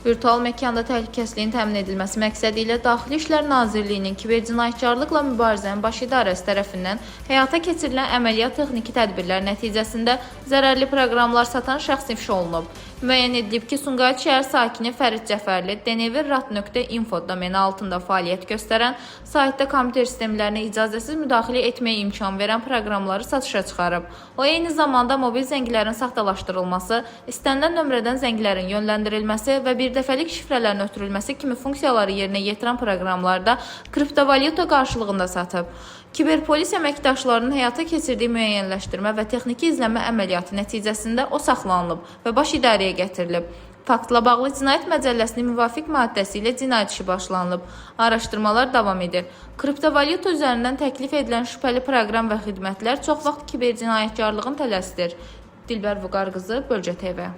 Virtual məkanda təhlükəsizliyin təmin edilməsi məqsədi ilə Daxili İşlər Nazirliyinin Kibercinayətkarlıqla Mübarizənin Baş İdarəsi tərəfindən həyata keçirilən əməliyyat texniki tədbirlər nəticəsində zərərli proqramlar satan şəxs ifşa olunub. Müəyyən edilib ki, Sumqayıt şəhər sakini Fərid Cəfərli denevirrat.info domeni altında fəaliyyət göstərən saytda kompüter sistemlərinə icazəsiz müdaxilə etməyə imkan verən proqramları satışa çıxarıb. O eyni zamanda mobil zənglərin saxtalaşdırılması, istənilən nömrədən zənglərin yönləndirilməsi və birdəfəlik şifrələrin ötürülməsi kimi funksiyaları yerinə yetirən proqramlarda kriptovalyuta qarşılığında satıb. Kiberpolis əməkdaşlarının həyata keçirdiyi müəyyənləşdirmə və texniki izləmə əməliyyatı nəticəsində o saxlanılıb və baş idarəyə gətirilib. Faktla bağlı Cinayət Məcəlləsinin müvafiq maddəsi ilə cinayət işi başlanılıb. Araşdırmalar davam edir. Kriptovalyuta üzərindən təklif edilən şübhəli proqram və xidmətlər çox vaxt kibercinayətkarlığın tələsidir. Dilbər Vüqar qızı, Bölgə TV.